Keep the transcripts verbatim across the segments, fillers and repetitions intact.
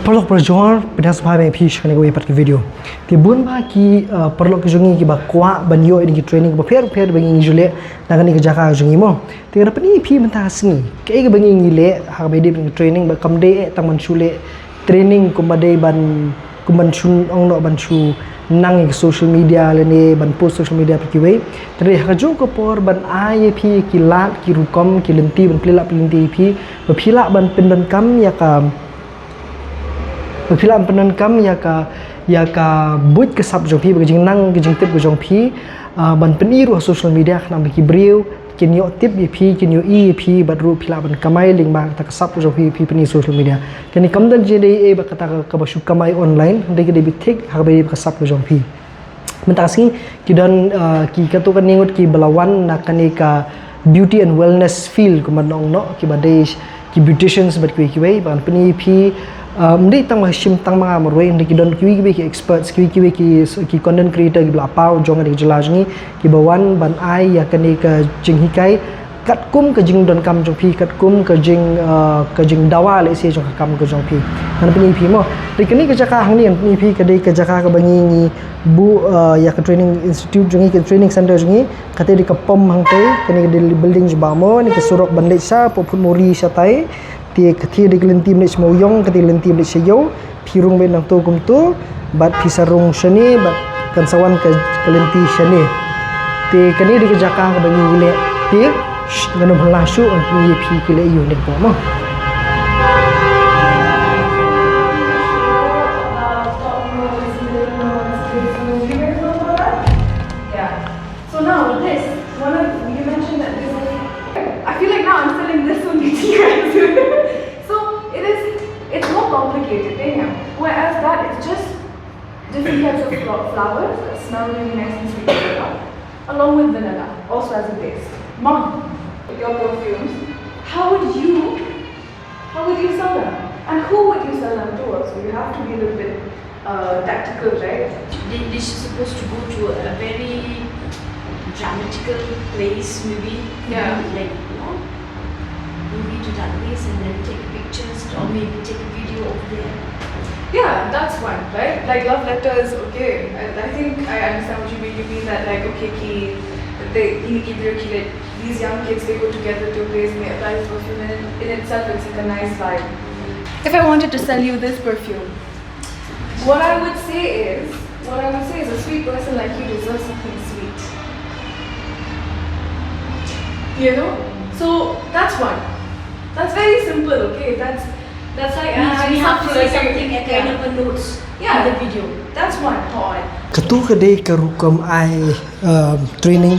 Paralok parajor, pyndonkam ïa phi sha kane kawei pat ka video. Te bun bah ki, uh, paralok ki jong ngi kiba kwah ban ïoh ïa ki training bapher bapher ba ngi ju leh na kane ka jaka jong ngi mo. Te nga da pyni ïa phi mynta ka sngi kaei kaba ngi ngi leh ha kaba ïadei bad ka training, ba kam dei eh tang ban shu leh training kumba dei ban, kumba shu ong noh ban shu nang ïa ka social media lane ban post social media bad kiwei. Te ha kajuh ka por ban ai ïa phi ki lad, ki rukom, ki lynti ban plie lad plie lynti ïa phi, ba phi lah ban pyndonkam ïa ka, ba phi lah ban pyndonkam ïa ka, ïa ka buit ka sap jong phi, ba ka jingnang ka jingtip ka jong phi, ah, ban pyni ruh ha social media khnang ba ki briew kin ïoh tip ïa phi, kin ïohi ïa phi, bad ruh phi lah ban kamai lyngba kata ka sap ka jong phi, phi pyni social media. Kane kam don jingdei eh bad kata ka, kaba shu kamai online, dei ka dei beit thik ha kaba ïadei bad ka sap ka jong phi. Mynta ka sngi ki don, uh, ki katto katne ngut kiba la wan na kane ka beauty and wellness field kumba nga ong noh, kiba dei ki beauticians bad kiwei kiwei, ba ngan pyni ïa phi, uh, ym dei tang ba shim tang ma nga marwei, hynrei ki don kiwei kiwei ki experts, kiwei kiwei ki, ki content creator kiba la paw jong kane ka jylla jong ngi, kiba wan ban ai ïa kane ka jinghikai katkum ka jingdonkam jong phi, katkum ka jing, uh, ka jingdawa lehse jong ka kam ka jong phi. Ngan pyni ïa phi mo. Te kane ka jaka hangne ngan pyni ïa phi ka dei ka jaka kaba ngi ngi buh, uh, ïa ka training institute jong ngi, ka training center jong ngi. Kata dei ka pom hangtai, kane ka dei building jong ba mo, ne ka surok ban leit sha Phuphutmori shatai. Te kata dei ka lynti ban leit sha Mawïong, kata dei ka lynti ban leit sha Ïew. Phi rung beit nangto kumto, bad phi sa rung shane, bad kan sa wan ka, ka lynti shane. Te kane dei ka jaka kaba ngi ngi leh. Te, shh, ngan ym halla shuh, ngan pyni ïa phi ki leh ïa u leh pom mo. Yeah. So now this, one of, you mentioned that this, I feel like now I'm selling this only to you guys. So it is, it's more complicated, eh, yeah? Whereas that is just different types of flo- flowers that smell really nice and sweet together, along with vanilla, also as a base. Mom, your perfumes, how would you, how would you sell them? And who would you sell them to also? You have to be a little bit, uh, tactical, right? They, they're supposed to go to a very dramatical place, maybe. Yeah. Like, you know, maybe to that place and then take pictures or maybe take a video over there. Yeah, that's one, right? Like, love letters, okay. I, I think I understand what you mean. You mean that, like, okay, ki, they, in, these young kids, they go together to a place and they apply this perfume, and in, in itself, it's like a nice vibe. If I wanted to sell you this perfume, what I would say is, what I would say is, a sweet person like you deserves something sweet. You know? So that's one. That's very simple, okay? That's, that's like, ah, we have to say something at the end of a notes in the video. That's one. Katto ka dei ka rukom ai, um, training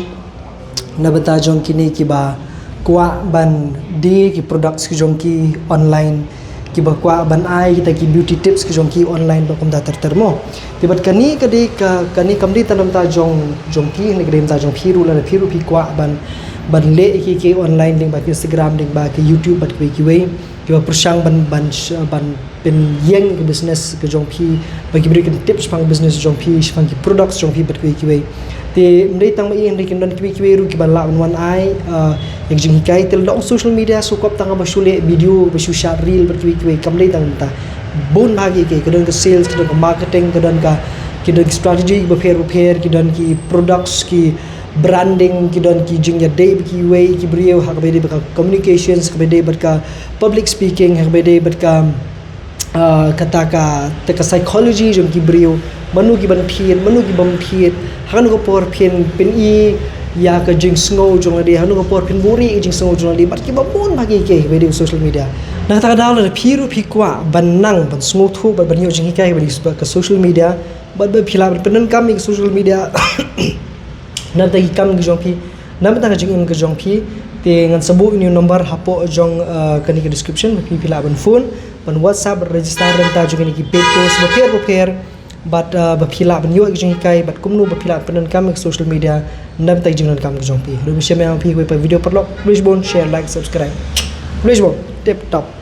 na bynta jong kine kiba kwah ban die ki products ki jong ki online, kiba kwah ban ai kita ki beauty tips ki jong ki online bad kumta ter ter mo. Te bad kane ka dei ka, kane kam dei tang na bynta jong, jong ki, hynrei ka dei na bynta jong phi ruh, lada phi ruh phi kwah ban, ban leh ki, ki online lyngba ki Instagram, lyngba ki YouTube bad kiwei kiwei, kiba pyrshang ban, ban sh-, ban pynïeng ka business ka jong phi, ba ki briew kin tip shaphang business jong phi, shaphang ki products jong phi bad kiwei kiwei. Te ym dei tang ma i, hynrei kin don kiwei kiwei ruh kiba lah ban wan ai, ah, ïa ka jinghikai. Te lada ong social media, shu kwah tang ba shu leh video, ba shu shad reel bad kiwei kiwei, kam dei tang mynta. Bun bha ki, ki, ki don ka sales, ki don ka marketing, ki don ka, ki don ki strategy bapher bapher, ki don ki products, ki branding, ki don ki jingïadei bad kiwei ki briew, ha kaba ïadei bad ka communications, ha kaba ïadei bad ka public speaking, ha kaba ïadei bad ka, ah, kata ka, kata ka psychology jong ki briew, mano ki ban thied, mano ki bym thied, ha kano ka por phin pyni ïa ka jingsngew jong lade, ha kano ka por phin buhrieh ïa ka jingsngew jong lade, bad kiba bun bha ki, ki, ha kaba ïadei bad social media. Na kata ka daw lada phi ruh phi kwah ban nang, ban sngewthuh, bad ban ïoh jinghikai ha kaba ïadei bad ka social media, bad ba phi lah ban pyndonkam ïa ka social media na bynta ki kam ki jong phi, na bynta ka jingim ka jong phi, te ngan sa buh ïa une u number hapoh jong, uh, kane ka description, ba phi, phi lah ban phone, ban WhatsApp, ban register na bynta jong kine ki paid course bapher bapher, bad, uh, ba phi lah ban ïoh ïa ka jinghikai, bad kumno ba phi lah ban pyndonkam ïa ka social media na bynta ka jingdonkam ka jong phi. Ruh ban shem ïa phi kawei pat video paralok, please bon, share, like, subscribe. Please bon, tip top.